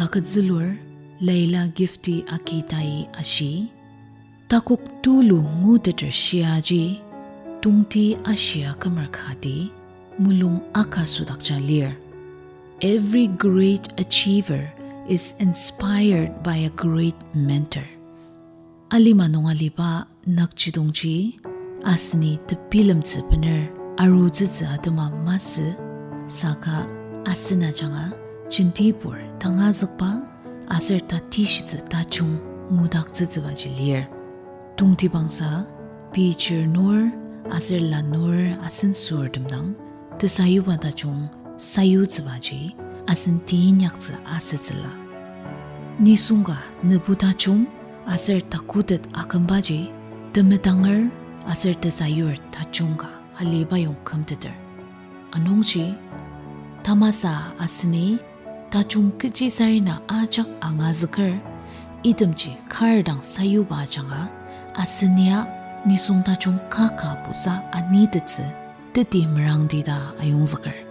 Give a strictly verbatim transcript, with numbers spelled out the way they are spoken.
Agütsülur Leila Gifty Akitai ashi, takok tulu nguteter shiaji, tongti ashia kümer kati, mulung aka südakja lir. Every great achiever is inspired by a great mentor. Alima nung aliba nükjidongji, aseni tebilemtsü bener arutsütsü atema masü, saka asen ajanga jentibur tangazükba aser tatishitsü tajung ngudaktsütsübaji lir. Tongtibangsa, pei chir nur aser lanur asen süartem dang tesayuba tajung sayutsübaji asen teinyaktsü asütsüla. Nisung ka nübu tajung aser takutet akümbaji temetanger aser tesayur tajung ka aliba yong kümteter. Anungji, tamasa aseni tajung kechisarena ajak angazüker, itemji kar dang sayuba ajanga, asenia nisung tajung kaka pusa anitettsü teti merangdi ta ayongzüker.